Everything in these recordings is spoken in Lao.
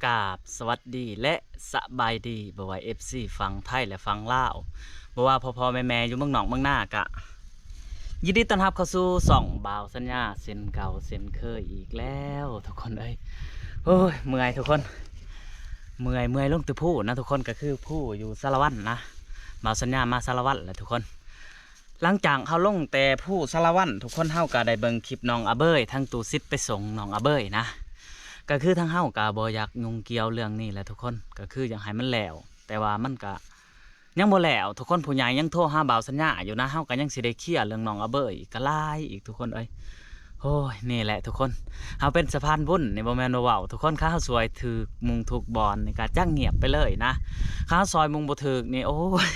ກາບສະຫວັດດີ ແລະ ສະບາຍດີ ບໍ່ວ່າເອັຟຊີຝັ່ງໄທ ແລະ ຝັ່ງລາວ, ບໍ່ວ່າພໍ່ໆແມ່ໆຢູ່ເມືອງນອກເມືອງນາ ກະຍິນດີຕ້ອນຮັບເຂົ້າສູ່ຊ່ອງບ່າວສັນຍາເຊັ່ນເກົ່າເຊັ່ນເຄີຍອີກແລ້ວທຸກຄົນເອີຍ. ໂອ້ຍ ເມື່ອຍທຸກຄົນ ເມື່ອຍ ເມື່ອຍລົງແຕ່ພູນນະທຸກຄົນ, ກະຄືພູຢູ່ສາລະວັນນະ, ບ່າວສັນຍາມາສາລະວັນແຫຼະທຸກຄົນ. ຫຼັງຈາກເຮົາລົງແຕ່ພູສາລະວັນ ທຸກຄົນເຮົາກະໄດ້ເບິ່ງຄລິບນ້ອງອາເບີຍ ທັງຕູສິດໄປສົ່ງນ້ອງອາເບີຍນະ, ກະຄືທາງເຮົາກະບໍ່ຢາກຫຍຸ້ງກ່ຽວເລື່ອງນີ້ແຫຼະທຸກຄົນ, ກະຄືຢາກໃຫ້ມັນແລ້ວ ແຕ່ວ່າມັນກະຍັງບໍ່ແລ້ວທຸກຄົນ. ຜູ້ໃຫຍ່ຍັງໂທຫາບ່າວສັນຍາຢູ່ນະ, ເຮົາກະຍັງຊິໄດ້ເຄຍເລື່ອງນ້ອງອາເບີຍອີກກະຫຼາຍອີກທຸກຄົນເອີຍ. ໂອ້ຍ ນີ້ແຫຼະທຸກຄົນ ເຮົາເປັນສະພານບຸນນີ້ ບໍ່ແມ່ນວ່າເວົ້າທຸກຄົນ, ຄັນເຮົາຊ່ວຍຖືກໝຸ່ງທຸກບ່ອນນີ້ກະຈັກງຽບໄປເລີຍນະ, ຄັນເຮົາຊ່ອຍໝຸ່ງບໍ່ຖືກນີ້ ໂອ້ຍ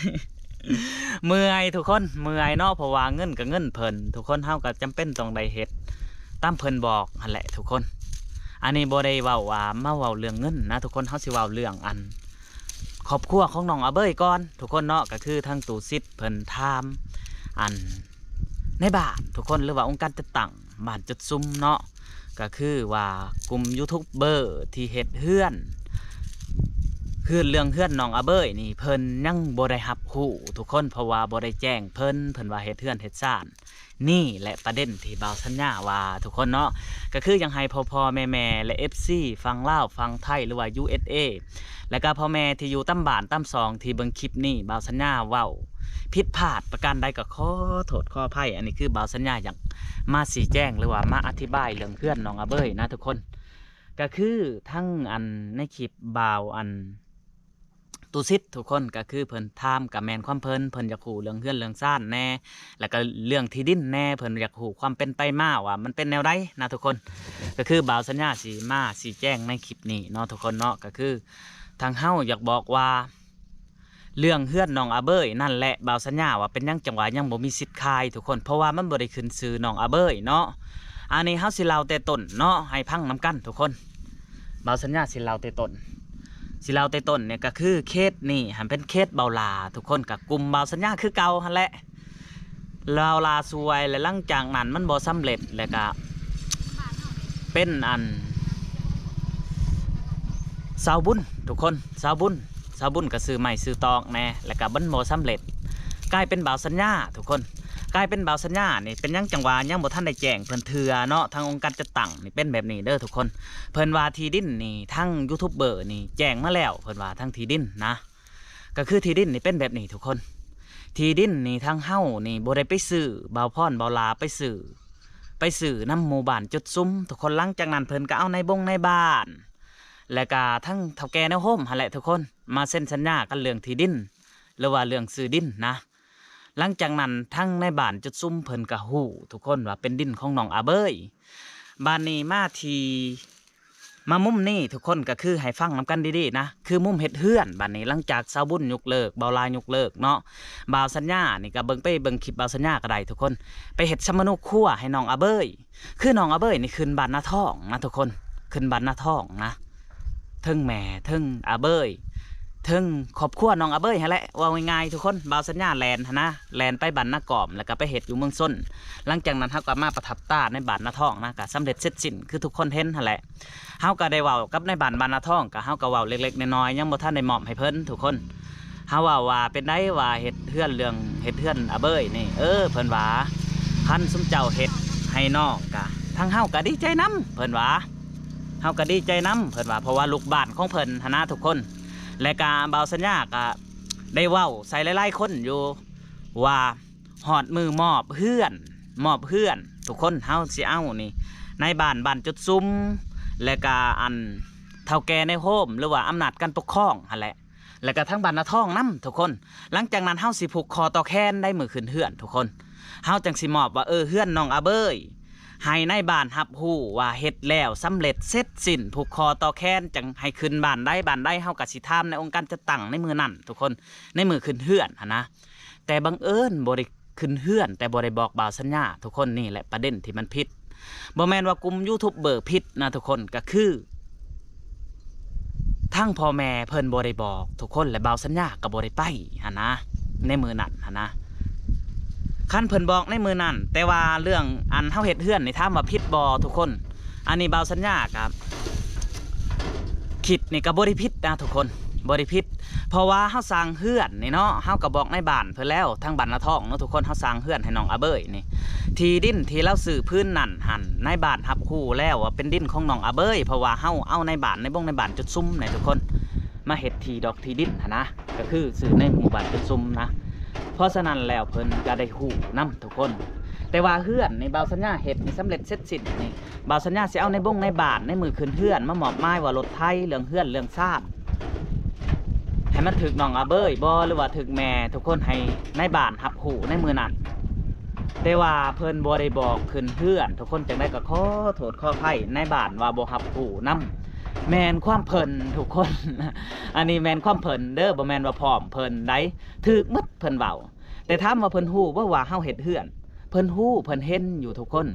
ເມື່ອຍທຸກຄົນ ເມື່ອຍເນາະ, ເພາະວ່າເງິນກະເງິນເພິ່ນ ທຸກຄົນ, ເຮົາກະຈຳເປັນຕ້ອງໄດ້ເຮັດຕາມເພິ່ນບອກຫັ້ນແຫຼະທຸກຄົນ. ອັນນີ້ບໍ່ໄດ້ເວົ້າວ່າມາເວົ້າເລື່ອງເງິນນະທຸກຄົນ, ເຮົາຊິເວົ້າເລື່ອງອັນຄອບຄົວຂອງນ້ອງອາເບີຍກ່ອນທຸກຄົນເນາະ, ກະຄືທາງຕູສິດເພິ່ນຖາມອັນໃນບ້ານທຸກຄົນ ຫຼືວ່າອົງການຈັດຕັ້ງ ບ້ານຈຸດຊຸມເນາະ, ກະຄືວ່າກຸ່ມຢູທູບເບີທີ່ເຮັດເຮືອນ ເຮືອນ ເລື່ອງເຮືອນນ້ອງອາເບີຍນີ້ ເພິ່ນຍັງບໍ່ໄດ້ຮັບຮູ້ທຸກຄົນ, ເພາະວ່າບໍ່ໄດ້ແຈ້ງເພິ່ນ, ເພິ່ນວ່າເຮັດເຮືອນເຮັດຊານ. ນີ້ແຫຼະປະເດັນທີ່ບ່າວສັນຍາວ່າທຸກຄົນເນາະ, ກະຄືຢາກໃຫ້ພໍ່ໆແມ່ໆ ແລະ ເອັຟຊີຝັ່ງລາວ ຝັ່ງໄທ ຫຼືວ່າ ຢູເອສເອ ແລະກະພໍ່ແມ່ທີ່ຢູ່ຕາມບ້ານຕາມຊ່ອງທີ່ເບິ່ງຄລິບນີ້ ບ່າວສັນຍາເວົ້າ ຜິດພາດປະການໃດກໍຂໍໂທດຂໍອະໄພ. ອັນນີ້ຄືບ່າວສັນຍາຢາກມາຊີ້ແຈງ ຫຼືວ່າມາອະທິບາຍເລື່ອງເຮືອນນ້ອງອາເບີຍນະທຸກຄົນ. ກະຄືທັງອັນໃນຄລິບບ່າວອັນຕູສິດທຸກຄົນ ກະຄືເພິ່ນຖາມກະແມ່ນຄວາມເພິ່ນ, ເພິ່ນຢາກຮູ້ເລື່ອງເຮືອນເລື່ອງຊານແດ່ ແລະກະເລື່ອງທີ່ດິນແດ່, ເພິ່ນຢາກຮູ້ຄວາມເປັນໄປມາວ່າມັນເປັນແນວໃດນະທຸກຄົນ. ກະຄືບ່າວສັນຍາຊິມາຊີ້ແຈງໃນຄລິບນີ້ເນາະທຸກຄົນເນາະ, ກະຄືທາງເຮົາຢາກບອກວ່າ ເລື່ອງເຮືອນນ້ອງອາເບີຍນັ້ນແຫຼະ ບ່າວສັນຍາວ່າເປັນຫຍັງຈັ່ງວ່າຍັງບໍ່ມີສິດຂາຍທຸກຄົນ, ເພາະວ່າມັນບໍ່ໄດ້ຂຶ້ນຊື່ນ້ອງອາເບີຍເນາະ. ອັນນີ້ເຮົາຊິເລົ່າແຕ່ຕົ້ນເນາະ ໃຫ້ຟັງນຳກັນທຸກຄົນ, ບ່າວສັນຍາຊິເລົ່າແຕ່ຕົ້ນ ຊິເລົ່າແຕ່ຕົ້ນນີ້ກະຄືເຂດນີ້ຫັ້ນເປັນເຂດເບົາຫຼາທຸກຄົນ, ກະກຸ່ມບ່າວສັນຍາຄືເກົ່າຫັ້ນແຫຼະ ລາວລາຊ່ວຍ ແລະ ຫຼັງຈາກນັ້ນມັນບໍ່ສຳເລັດ ແລະກະເປັນອັນຊາວບຸນທຸກຄົນ, ຊາວບຸນ ຊາວບຸນກະຊື້ໄມ້ຊື້ຕອກແດ່ ແລະກະມັນບໍ່ສຳເລັດ ກາຍເປັນບ່າວສັນຍາທຸກຄົນ, ກາຍເປັນບ່າວສັນຍານີ້ ເປັນຫຍັງຈັ່ງວ່າຍັງບໍ່ທັນໄດ້ແຈ້ງເພິ່ນເທື່ອເນາະ. ທາງອົງການຈັດຕັ້ງນີ້ເປັນແບບນີ້ເດີທຸກຄົນ, ເພິ່ນວ່າທີ່ດິນນີ້ ທາງຢູທູບເບີນີ້ແຈ້ງມາແລ້ວ ເພິ່ນວ່າທາງທີ່ດິນນະ ກະຄືທີ່ດິນນີ້ເປັນແບບນີ້ທຸກຄົນ, ທີ່ດິນນີ້ທາງເຮົານີ້ບໍ່ໄດ້ໄປຊື້, ບ່າວພອນ ບ່າວຫຼາໄປຊື້ ໄປຊື້ນຳໝູ່ບ້ານຈຸດຊຸມທຸກຄົນ. ຫຼັງຈາກນັ້ນເພິ່ນກະເອົານາຍບົງນາຍບ້ານ ແລະກະທັງເຖົ້າແກ່ແນວໂຮມຫັ້ນແຫຼະທຸກຄົນ ມາເຊັນສັນຍາກັນເລື່ອງທີ່ດິນ ຫຼືວ່າເລື່ອງຊື້ດິນນະ. ຫຼັງຈາກນັ້ນທາງນາຍບ້ານຈຸດຊຸມເພິ່ນກະຮູ້ທຸກຄົນວ່າເປັນດິນຂອງນ້ອງອາເບີຍ. ບາດນີ້ມາທີ່ ມາມຸມນີ້ທຸກຄົນ ກະຄືໃຫ້ຟັງນຳກັນດີໆນະ ຄືມຸມເຮັດເຮືອນ. ບາດນີ້ຫຼັງຈາກຊາວບຸນຍົກເລີກ ບ່າວຫຼາຍົກເລີກເນາະ, ບ່າວສັນຍານີ້ກະເບິ່ງ ໄປເບິ່ງຄລິບບ່າວສັນຍາກະໄດ້ທຸກຄົນ, ໄປເຮັດສຳມະໂນຄົວໃຫ້ນ້ອງອາເບີຍ. ຄືນ້ອງອາເບີຍນີ້ຂຶ້ນບ້ານນາທອງນະທຸກຄົນ, ຂຶ້ນບ້ານນາທອງນະ, ເທິງແມ່ ເທິງອາເບີຍ ເທິງຄອບຄົວນ້ອງອາເບີຍຫັ້ນແຫຼະ. ເວົ້າງ່າຍໆທຸກຄົນ ບ່າວສັນຍາແລ່ນຫັ້ນນະ ແລ່ນໄປບ້ານນາກອມ ແລ້ວກະໄປເຮັດຢູ່ເມືອງຊົນ. ຫຼັງຈາກນັ້ນເຮົາກະມາປະທັບຕາໃນບ້ານນາທອງນະ ກະສຳເລັດເສັດສິ້ນຄືທຸກຄົນເຫັນຫັ້ນແຫຼະ. ເຮົາກະໄດ້ເວົ້າກັບນາຍບ້ານບ້ານນາທອງ ກະເຮົາກະເວົ້າເລັກໆນ້ອຍໆ ຍັງບໍ່ທັນໄດ້ມອບໃຫ້ເພິ່ນທຸກຄົນ. ເຮົາເວົ້າວ່າ ເປັນໃດວ່າເຮັດເຮືອນ ເລື່ອງເຮັດເຮືອນອາເບີຍນີ້ ເອີ ເພິ່ນວ່າ ຄັນຊຸມເຈົ້າເຮັດໃຫ້ນ້ອງ ກະທາງເຮົາກະດີໃຈນຳ ເພິ່ນວ່າ ເຮົາກະດີໃຈນຳ ເພິ່ນວ່າ ເພາະວ່າລູກບ້ານຂອງເພິ່ນຫັ້ນນະທຸກຄົນ. ແລະກະບ່າວສັນຍາກະໄດ້ເວົ້າໃສ່ຫຼາຍໆຄົນຢູ່ວ່າ ຮອດມື້ມອບເຮືອນ ມອບເຮືອນທຸກຄົນ ເຮົາຊິເອົານີ້ ນາຍບ້ານບ້ານຈຸດຊຸມ ແລະກະອັນເຖົ້າແກ່ນາຍໂຮມ ຫຼືວ່າອຳນາດການປົກຄອງຫັ້ນແຫຼະ ແລະກະທາງບ້ານນາທອງນຳທຸກຄົນ. ຫຼັງຈາກນັ້ນເຮົາຊິຜູກຄໍຕໍ່ແຂນໃນມື້ຂຶ້ນເຮືອນທຸກຄົນ, ເຮົາຈັ່ງຊິມອບວ່າ ເອີ ເຮືອນນ້ອງອາເບີຍ ໃຫ້ນາຍບ້ານຮັບຮູ້ວ່າເຮັດແລ້ວສຳເລັດເສັດສິ້ນ ຜູກຄໍຕໍ່ແຂນ ຈັ່ງໃຫ້ຂຶ້ນບ້ານໃດ ບ້ານໃດ ເຮົາກະຊິຖາມໃນອົງການຈັດຕັ້ງໃນມື້ນັ້ນທຸກຄົນ ໃນມື້ຂຶ້ນເຮືອນຫັ້ນນະ. ແຕ່ບັງເອີນບໍ່ໄດ້ຂຶ້ນເຮືອນ ແຕ່ບໍ່ໄດ້ບອກບ່າວສັນຍາທຸກຄົນ. ນີ້ແຫຼະປະເດັນທີ່ມັນຜິດ, ບໍ່ແມ່ນວ່າກຸ່ມຢູທູບເບີຜິດນະທຸກຄົນ, ກະຄືທາງພໍ່ແມ່ເພິ່ນບໍ່ໄດ້ບອກທຸກຄົນ ແລະ ບ່າວສັນຍາກະບໍ່ໄດ້ໄປຫັ້ນນະ ໃນມື້ນັ້ນຫັ້ນນະ. ຄັນເພິ່ນບອກໃນມື້ນັ້ນ ແຕ່ວ່າເລື່ອງອັນເຮົາເຮັດເຮືອນນີ້ ຖາມວ່າຜິດບໍ່ທຸກຄົນ? ອັນນີ້ບ່າວສັນຍາກະ ຜິດນີ້ກໍບໍ່ໄດ້ຜິດນະທຸກຄົນ ບໍ່ໄດ້ຜິດ ເພາະວ່າເຮົາສ້າງເຮືອນນີ້ເນາະ ເຮົາກໍບອກນາຍບ້ານເພິ່ນແລ້ວ ທາງບ້ານນາທອງເນາະທຸກຄົນ ເຮົາສ້າງເຮືອນໃຫ້ນ້ອງອາເບີຍນີ້ ທີ່ດິນທີ່ລາວຊື້ພື້ນນັ້ນຫັ້ນ ນາຍບ້ານຮັບຮູ້ແລ້ວວ່າເປັນດິນຂອງນ້ອງອາເບີຍ ເພາະວ່າເຮົາເອົານາຍບ້ານ ນາຍບົງນາຍບ້ານຈຸດຊຸມນີ້ທຸກຄົນ ມາເຮັດທີ່ດອກທີ່ດິນຫັ້ນນະ ກໍຄືຊື້ໃນໝູ່ບ້ານຈຸດຊຸມນະ ເພາະສະນັ້ນແລ້ວເພິ່ນກໍໄດ້ຮູ້ນຳທຸກຄົນ ແຕ່ວ່າເຮືອນນີ້ບ່າວສັນຍາເຮັດນີ້ສຳເລັດເສັດສິ້ນນີ້ ບ່າວສັນຍາຊິເອົານາຍບົງນາຍບ້ານໃນມື້ຂຶ້ນເຮືອນມາມອບໝາຍວ່າລົດໄຖ ເລື່ອງເຮືອນເລື່ອງຊານ ໃຫ້ມັນຖືກນ້ອງອາເບີຍບໍ່ ຫຼືວ່າຖືກແມ່ທຸກຄົນ ໃຫ້ນາຍບ້ານຮັບຮູ້ໃນມື້ນັ້ນ ແຕ່ວ່າເພິ່ນບໍ່ໄດ້ບອກຂຶ້ນເຮືອນ ທຸກຄົນ ຈັ່ງໃດກໍຂໍໂທດຂໍອະໄພນາຍບ້ານວ່າບໍ່ຮັບຮູ້ນຳ ແມ່ນຄວາມເພິ່ນທຸກຄົນ ອັນນີ້ແມ່ນຄວາມເພິ່ນເດີ ບໍ່ແມ່ນວ່າພ້ອມເພິ່ນໃດ ຖືກໝົດເພິ່ນເວົ້າ ແຕ່ຖາມວ່າເພິ່ນຮູ້ບໍ່ວ່າເຮົາເຮັດເຮືອນ ເພິ່ນຮູ້ ເພິ່ນເຫັນຢູ່ທຸກຄົນ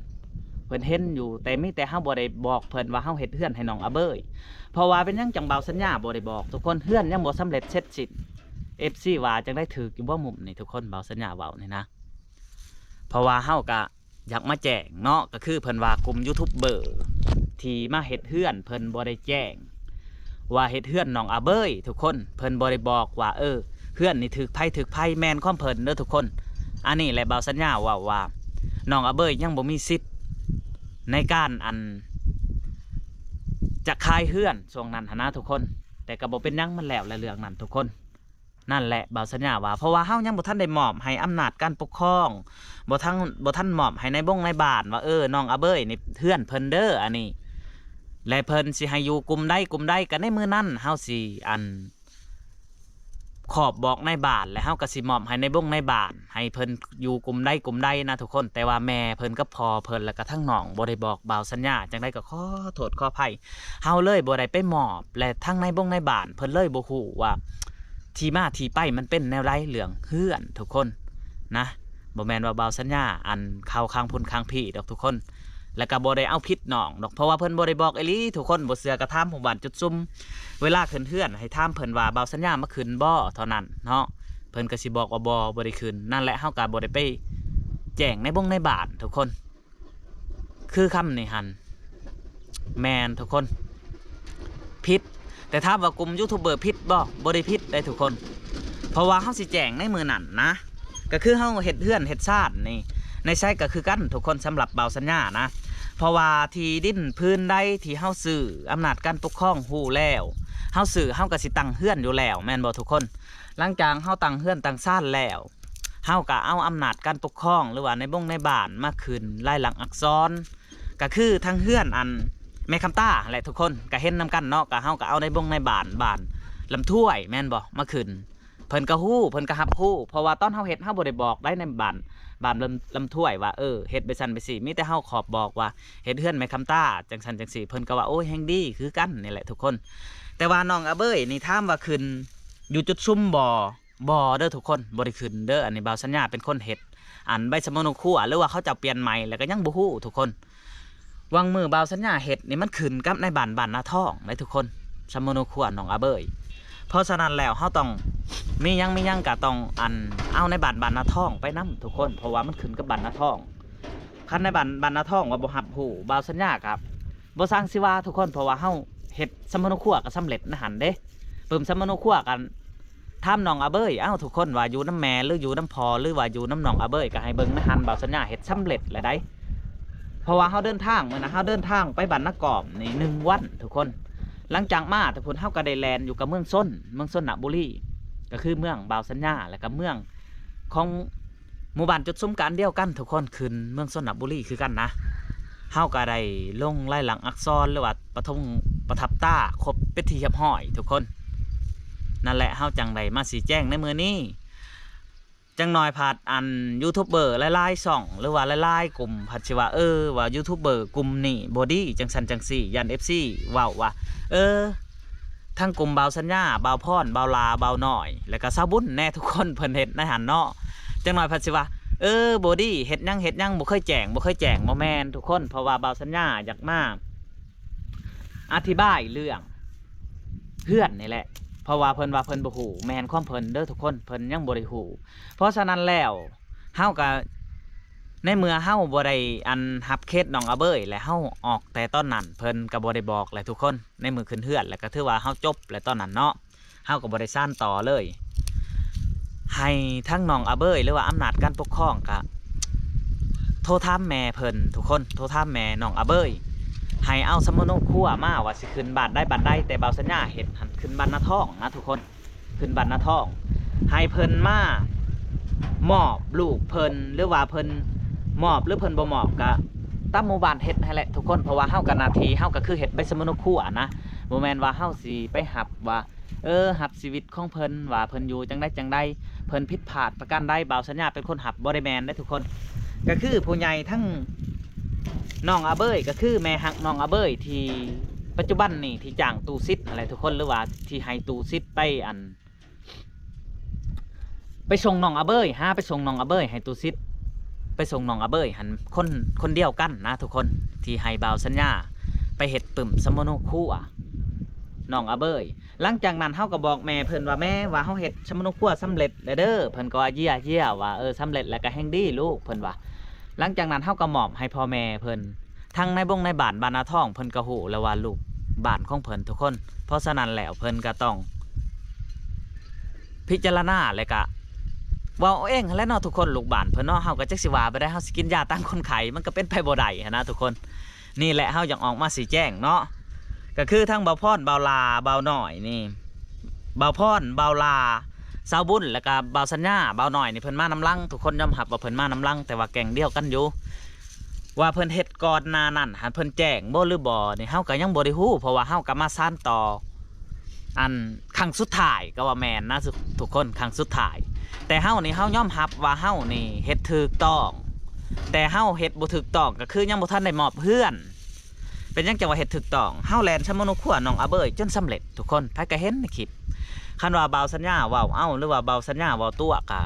ເພິ່ນເຫັນຢູ່ ແຕ່ມີແຕ່ເຮົາບໍ່ໄດ້ບອກເພິ່ນວ່າເຮົາເຮັດເຮືອນໃຫ້ນ້ອງອາເບີຍ ເພາະວ່າເປັນຫຍັງຈັ່ງບ່າວສັນຍາບໍ່ໄດ້ບອກທຸກຄົນ ເຮືອນຍັງບໍ່ສຳເລັດເສັດສິ້ນ ເອັຟຊີ ວ່າຈັ່ງໃດ ຖືກຢູ່ບໍ່ມຸມນີ້ທຸກຄົນ ບ່າວສັນຍາເວົ້ານີ້ນະ ເພາະວ່າເຮົາກະຢາກມາແຈ້ງເນາະ ກໍຄືເພິ່ນວ່າກຸ່ມຢູທູບເບີທີ່ມາເຮັດເຮືອນ ເພິ່ນບໍ່ໄດ້ແຈ້ງ ວ່າເຮັດເຮືອນນ້ອງອາເບີຍທຸກຄົນ ເພິ່ນບໍ່ໄດ້ບອກວ່າ ເອີ ເຮືອນນີ້ຖືກໃຜຖືກໃຜ ແມ່ນຄວາມເພິ່ນເດີທຸກຄົນ ອັນນີ້ແຫຼະບ່າວສັນຍາເວົ້າວ່າ ນ້ອງອາເບີຍຍັງບໍ່ມີສິດໃນການ ອັນ ຈະຂາຍເຮືອນຊ່ວງນັ້ນຫັ້ນນະທຸກຄົນ ແຕ່ກໍບໍ່ເປັນຫຍັງ ມັນແລ້ວແຫຼະເລື່ອງນັ້ນທຸກຄົນ. ນັ້ນແຫຼະ ບ່າວສັນຍາວ່າ ເພາະວ່າເຮົາຍັງບໍ່ທັນໄດ້ມອບໃຫ້ອຳນາດການປົກຄອງ ບໍ່ທັນ ບໍ່ທັນມອບໃຫ້ນາຍບົງນາຍບ້ານວ່າ ເອີ ນ້ອງອາເບີຍນີ້ເຮືອນເພິ່ນເດີ ອັນນີ້ ແລະ ເພິ່ນຊິໃຫ້ຢູ່ກຸ່ມໃດກຸ່ມໃດ ກໍໃນມື້ນັ້ນເຮົາຊິ ອັນ ຂອບບອກນາຍບ້ານ ແລະ ເຮົາກໍຊິມອບໃຫ້ນາຍບົງນາຍບ້ານ ໃຫ້ເພິ່ນຢູ່ກຸ່ມໃດກຸ່ມໃດນະທຸກຄົນ ແຕ່ວ່າແມ່ເພິ່ນກັບພໍ່ເພິ່ນ ແລະ ກະທັງນ້ອງບໍ່ໄດ້ບອກບ່າວສັນຍາ ຈັ່ງໃດກໍຂໍໂທດຂໍອະໄພ ເຮົາເລີຍບໍ່ໄດ້ໄປມອບ ແລະ ທັງນາຍບົງນາຍບ້ານເພິ່ນເລີຍບໍ່ຮູ້ວ່າ ທີ່ມາທີ່ໄປມັນເປັນແນວໃດ ເລື່ອງເຮືອນທຸກຄົນນະ ບໍ່ແມ່ນວ່າບ່າວສັນຍາ ອັນ ເຂົ້າຂ້າງພຸ້ນຂ້າງພີ້ດອກທຸກຄົນ ແລະ ກໍບໍ່ໄດ້ເອົາຜິດນ້ອງດອກ ເພາະວ່າເພິ່ນບໍ່ໄດ້ບອກອີ່ຫຼີທຸກຄົນ ບໍ່ເຊື່ອກໍຖາມຜູ້ບ້ານຈຸດຊຸມ ເວລາຂຶ້ນເຮືອນໃຫ້ຖາມເພິ່ນວ່າ ບ່າວສັນຍາມາຂຶ້ນບໍ່ ເທົ່ານັ້ນເນາະ ເພິ່ນກໍຊິບອກວ່າ ບໍ່ ບໍ່ໄດ້ຂຶ້ນ ນັ້ນແຫຼະ ເຮົາກໍບໍ່ໄດ້ໄປແຈ້ງນາຍບົງນາຍບ້ານທຸກຄົນ ຄືຄຳນີ້ຫັ້ນ ແມ່ນທຸກຄົນ ຜິດ ແຕ່ຖາມວ່າກຸ່ມຢູທູບເບີຜິດບໍ່? ບໍ່ໄດ້ຜິດເດ້ທຸກຄົນ ເພາະວ່າເຮົາຊິແຈ້ງໃນມື້ນັ້ນນະ ກໍຄືເຮົາເຮັດເຮືອນເຮັດຊານນີ້ ໃນໃສກໍຄືກັນທຸກຄົນ ສຳລັບບ່າວສັນຍານະ ເພາະວ່າທີ່ດິນພື້ນໃດທີ່ເຮົາຊື້ ອຳນາດການປົກຄອງຮູ້ແລ້ວ ເຮົາຊື້ເຮົາກໍຊິຕັ້ງເຮືອນຢູ່ແລ້ວ ແມ່ນບໍ່ທຸກຄົນ? ຫຼັງຈາກເຮົາຕັ້ງເຮືອນຕັ້ງຊານແລ້ວ ເຮົາກໍເອົາອຳນາດການປົກຄອງ ຫຼືວ່ານາຍບົງນາຍບ້ານມາຂຶ້ນລາຍລັກອັກສອນ ກໍຄືທາງເຮືອນ ອັນ ແມ່ຄຳຕາຫັ້ນແຫຼະທຸກຄົນ ກໍເຫັນນຳກັນເນາະ ກໍເຮົາກໍເອົານາຍບົງນາຍບ້ານ ບ້ານລຳຖ້ວຍແມ່ນບໍ່ ມາຂຶ້ນ ເພິ່ນກໍຮູ້ ເພິ່ນກໍຮັບຮູ້ ເພາະວ່າຕອນເຮົາເຮັດ ເຮົາບໍ່ໄດ້ບອກໃດໃນບ້ານ ບ້ານລຳ ລຳຖ້ວຍວ່າ ເອີ ເຮັດແບບຊັ້ນແບບຊີ້ ມີແຕ່ເຮົາຂອບບອກວ່າ ເຮັດເຮືອນແມ່ຄຳຕາ ຈັ່ງຊັ້ນຈັ່ງຊີ້ ເພິ່ນກໍວ່າ ໂອ້ຍ ແຮ່ງດີຄືກັນນີ້ແຫຼະທຸກຄົນ ແຕ່ວ່ານ້ອງອາເບີຍນີ້ ຖາມວ່າຂຶ້ນຢູ່ຈຸດຊຸມບໍ່? ບໍ່ເດີທຸກຄົນ ບໍ່ໄດ້ຂຶ້ນເດີ ອັນນີ້ບ່າວສັນຍາເປັນຄົນເຮັດ ອັນໃບສຳມະໂນຄົວ ຫຼືວ່າເຂົາເຈົ້າປ່ຽນໃໝ່ ແລ້ວກໍຍັງບໍ່ຮູ້ທຸກຄົນ ຫວ່າງມື້ບ່າວສັນຍາເຮັດນີ້ ມັນຂຶ້ນກັບນາຍບ້ານ ບ້ານນາທອງເດ້ທຸກຄົນ ສຳມະໂນຄົວນ້ອງອາເບີຍ ເພາະສະນັ້ນແລ້ວ ເຮົາຕ້ອງ ມີຫຍັງ ມີຫຍັງກໍຕ້ອງ ອັນ ເອົານາຍບ້ານ ບ້ານນາທອງໄປນຳທຸກຄົນ ເພາະວ່າມັນຂຶ້ນກັບບ້ານນາທອງ ຄັນນາຍບ້ານ ບ້ານນາທອງວ່າບໍ່ຮັບຮູ້ ບ່າວສັນຍາກໍ ບໍ່ຊ່າງຊິວ່າທຸກຄົນ ເພາະວ່າເຮົາເຮັດສຳມະໂນຄົວກໍສຳເລັດໃນຫັ້ນເດ້ ປຶ້ມສຳມະໂນຄົວກັນ ຖາມນ້ອງອາເບີຍ ເອົ້າ ທຸກຄົນວ່າຢູ່ນຳແມ່ ຫຼືຢູ່ນຳພໍ່ ຫຼືວ່າຢູ່ນຳນ້ອງອາເບີຍ ກໍໃຫ້ເບິ່ງໃນຫັ້ນ ບ່າວສັນຍາເຮັດສຳເລັດແລ້ວໃດ ເພາະວ່າເຮົາເດີນທາງ ມື້ນັ້ນເຮົາເດີນທາງໄປບ້ານນາກອມນີ້ໜຶ່ງວັນທຸກຄົນ ຫຼັງຈາກມາແຕ່ພຸ້ນ ເຮົາກໍໄດ້ແລ່ນຢູ່ກັບເມືອງຊົນ ເມືອງຊົນນະບູລີ ກໍຄືເມືອງບ່າວສັນຍາ ແລ້ວກໍເມືອງຂອງ ໝູ່ບ້ານຈຸດສຸມກະອັນດຽວກັນທຸກຄົນ ຂຶ້ນເມືອງຊົນນະບູລີຄືກັນນະ ເຮົາກະໄດ້ລົງລາຍລັກອັກສອນ ຫຼືວ່າປະທົງປະທັບຕາຄົບເປັນທີ່ຮຽບຮ້ອຍທຸກຄົນ ນັ້ນແຫຼະ ເຮົາຈັ່ງໄດ້ມາຊີ້ແຈງໃນມື້ນີ້ ຈັກໜ່ອຍພັດ ອັນ ຢູທູບເບີຫຼາຍໆຊ່ອງ ຫຼືວ່າຫຼາຍໆກຸ່ມ ພັດຊິວ່າ ເອີ ວ່າຢູທູບເບີກຸ່ມນີ້ບໍ່ດີ ຈັ່ງຊັ້ນຈັ່ງຊີ້ ຢ້ານເອັຟຊີເວົ້າວ່າ ເອີ ທັງກຸ່ມບ່າວສັນຍາ ບ່າວພອນ ບ່າວຫຼ້າ ບ່າວນ້ອຍ ແລ້ວກໍຊາວບຸນແດ່ທຸກຄົນ ເພິ່ນເຮັດໃນຫັ້ນເນາະ ຈັກໜ່ອຍເພິ່ນຊິວ່າ ເອີ ບໍ່ດີ ເຮັດຫຍັງ ເຮັດຫຍັງ ບໍ່ເຄີຍແຈ້ງ ບໍ່ເຄີຍແຈ້ງ ບໍ່ແມ່ນທຸກຄົນ ເພາະວ່າບ່າວສັນຍາຢາກມາອະທິບາຍເລື່ອງເຮືອນນີ້ແຫຼະ ເພາະວ່າເພິ່ນວ່າເພິ່ນບໍ່ຮູ້ ແມ່ນຄວາມເພິ່ນເດີທຸກຄົນ ເພິ່ນຍັງບໍ່ໄດ້ຮູ້ ເພາະສະນັ້ນແລ້ວ ເຮົາກໍ ໃນເມື່ອເຮົາບໍ່ໄດ້ອັນຮັບເຄສນ້ອງອາເບີຍ ແລະເຮົາອອກແຕ່ຕອນນັ້ນ ເພິ່ນກໍບໍ່ໄດ້ບອກແຫຼະທຸກຄົນ. ໃນມື້ຂຶ້ນເຮືອນ ແລ້ວກໍຖືວ່າເຮົາຈົບແລ້ວຕອນນັ້ນເນາະ, ເຮົາກໍບໍ່ໄດ້ສານຕໍ່ເລີຍ. ໃຫ້ທັງນ້ອງອາເບີຍ ຫຼືວ່າອຳນາດການປົກຄອງ ກະໂທຖາມແມ່ເພິ່ນທຸກຄົນ, ໂທຖາມແມ່ນ້ອງອາເບີຍ ໃຫ້ເອົາສຳມະໂນຄົວມາວ່າຊິຂຶ້ນບ້ານໃດບ້ານໃດ, ແຕ່ບ່າວສັນຍາເຮັດຫັ້ນຂຶ້ນບ້ານນາທອງນະທຸກຄົນ. ຂຶ້ນບ້ານນາທອງ ໃຫ້ເພິ່ນມາມອບລູກເພິ່ນ ຫຼືວ່າເພິ່ນມອບ ຫຼືເພິ່ນບໍ່ມອບ ກະຕາມໝູ່ບ້ານເຮັດຫັ້ນແຫຼະທຸກຄົນ. ເພາະວ່າເຮົາກະໜ້າທີ່ເຮົາກະຄືເຮັດໃບສຳມະໂນຄົວນະ, ບໍ່ແມ່ນວ່າເຮົາຊິໄປຮັບວ່າ ເອີ ຮັບຊີວິດຂອງເພິ່ນວ່າເພິ່ນຢູ່ຈັ່ງໃດຈັ່ງໃດ, ເພິ່ນຜິດພາດປະການໃດ ບ່າວສັນຍາເປັນຄົນຮັບ, ບໍ່ໄດ້ແມ່ນເດ້ທຸກຄົນ. ກະຄືຜູ້ໃຫຍ່ທັງນ້ອງອາເບີຍ ກະຄືແມ່ຮັກນ້ອງອາເບີຍ ທີ່ປັດຈຸບັນນີ້ທີ່ຈ້າງຕູ້ສິດຫັ້ນແຫຼະທຸກຄົນ ຫຼືວ່າທີ່ໃຫ້ຕູ້ສິດໄປອັນ ໄປສົ່ງນ້ອງອາເບີຍ, ຫາໄປສົ່ງນ້ອງອາເບີຍໃຫ້ຕູ້ສິດ, ໄປສົ່ງນ້ອງອາເບີຍຫັ້ນ ຄົນ ຄົນດຽວກັນນະທຸກຄົນ ທີ່ໃຫ້ບ່າວສັນຍາໄປເຮັດປຶ້ມສຳມະໂນຄົວນ້ອງອາເບີຍ. ຫຼັງຈາກນັ້ນເຮົາກໍບອກແມ່ເພິ່ນວ່າ ແມ່ ວ່າເຮົາເຮັດສຳມະໂນຄົວສຳເລັດແລ້ວເດີ, ເພິ່ນກໍວ່າເຢຍໆ ວ່າ ເອີ ສຳເລັດແລ້ວກໍແຮ່ງດີລູກ ເພິ່ນວ່າ. ຫຼັງຈາກນັ້ນເຮົາກໍມອບໃຫ້ພໍ່ແມ່ເພິ່ນ. ທັງນາຍບົງນາຍບ້ານບ້ານນາທອງເພິ່ນກໍຮູ້ແລ້ວວ່າລູກບ້ານຂອງເພິ່ນທຸກຄົນ, ເພາະສະນັ້ນແລ້ວເພິ່ນກໍຕ້ອງພິຈາລະນາ ແລ້ວກະເວົ້າເອົາເອງຫັ້ນແຫຼະເນາະທຸກຄົນ. ລູກບ້ານເພິ່ນເນາະ ເຮົາກໍຈັກຊິວ່າໄປໄດ້, ເຮົາຊິກິນຢາຕາມຄົນໄຂ້ ມັນກໍເປັນໄປບໍ່ໄດ້ຫັ້ນນະທຸກຄົນ. ນີ້ແຫຼະເຮົາຢາກອອກມາຊີ້ແຈງເນາະ, ກໍຄືທັງບ່າວພອນ ບ່າວຫຼ້າ ບ່າວນ້ອຍນີ້ ບ່າວພອນ ບ່າວຫຼ້າ ສາວບຸນ ແລ້ວກະບ່າວສັນຍາ ບ່າວນ້ອຍນີ້ເພິ່ນມານຳຫຼັງ, ທຸກຄົນຍອມຮັບວ່າເພິ່ນມານຳຫຼັງ ແຕ່ວ່າແກ້ງດຽວກັນຢູ່. ວ່າເພິ່ນເຮັດກ່ອນໜ້ານັ້ນຫັ້ນເພິ່ນແຈ້ງບໍ່ ຫຼືບໍ່ນີ້ ເຮົາກໍຍັງບໍ່ໄດ້ຮູ້, ເພາະວ່າເຮົາກໍມາສານຕໍ່ອັນຄັ້ງສຸດທ້າຍ ກໍວ່າແມ່ນນະທຸກຄົນ, ຄັ້ງສຸດທ້າຍ. ແຕ່ເຮົານີ້ເຮົາຍອມຮັບວ່າເຮົານີ້ເຮັດຖືກຕ້ອງ, ແຕ່ເຮົາເຮັດບໍ່ຖືກຕ້ອງ ກໍຄືຍັງບໍ່ທັນໄດ້ມອບເຮືອນ. ເປັນຫຍັງຈັ່ງວ່າເຮັດຖືກຕ້ອງ? ເຮົາແລ່ນສຳມະໂນຄົວນ້ອງອາເບີຍຈົນສຳເລັດທຸກຄົນ, ໃຜກໍເຫັນໃນຄລິບ. ຄັນວ່າບ່າວສັນຍາເວົ້າເອົາ ຫຼືວ່າບ່າວສັນຍາເວົ້າຕົວະ ກະ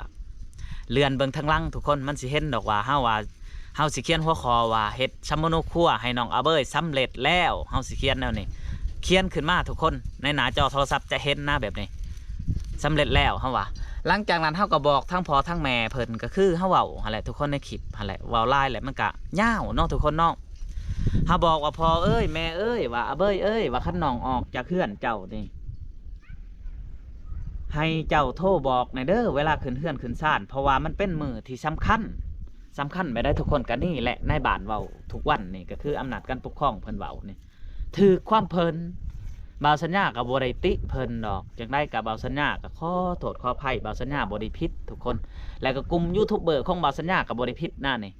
ເລື່ອນເບິ່ງທາງຫຼັງທຸກຄົນ, ມັນຊິເຫັນດອກວ່າເຮົາວ່າ ເຮົາຊິຂຽນຫົວຂໍ້ວ່າ ເຮັດສຳມະໂນຄົວໃຫ້ນ້ອງອາເບີຍສຳເລັດແລ້ວ, ເຮົາຊິຂຽນແນວນີ້ ຂຽນຂຶ້ນມາທຸກຄົນ, ໃນໜ້າຈໍໂທລະສັບຈະເຫັນນະແບບນີ້ ສຳເລັດແລ້ວ ເຮົາວ່າ. ຫຼັງຈາກນັ້ນເຮົາກໍບອກທັງພໍ່ທັງແມ່ເພິ່ນ ກໍຄືເຮົາເວົ້າຫັ້ນແຫຼະທຸກຄົນ ໃນຄລິບຫັ້ນແຫຼະ, ເວົ້າຫຼາຍແລ້ວມັນກະຍາວເນາະທຸກຄົນເນາະ. ເຮົາບອກວ່າ ພໍ່ເອີຍ ແມ່ເອີຍ ວ່າອາເບີຍເອີຍ ວ່າຄັນນ້ອງອອກຈາກເຮືອນເຈົ້ານີ້ ໃຫ້ເຈົ້າໂທບອກແດ່ເດີ ເວລາຂຶ້ນເຮືອນຂຶ້ນຊານ, ເພາະວ່າມັນເປັນມື້ທີ່ສຳຄັນ, ສຳຄັນແບບໃດທຸກຄົນ. ກະນີ້ແຫຼະນາຍບ້ານເວົ້າທຸກວັນນີ້ ກໍຄືອຳນາດການປົກຄອງເພິ່ນເວົ້ານີ້ ຖືກຄວາມເພິ່ນ. ບ່າວສັນຍາກໍບໍ່ໄດ້ຕິເພິ່ນດອກ, ຈັ່ງໃດກໍບ່າວສັນຍາກໍຂໍໂທດຂໍອະໄພ, ບ່າວສັນຍາບໍ່ໄດ້ຜິດທຸກຄົນ, ແລ້ວກໍກຸ່ມຢູທູບເບີຂອງບ່າວສັນຍາກໍບໍ່ໄດ້ຜິດນະນີ້.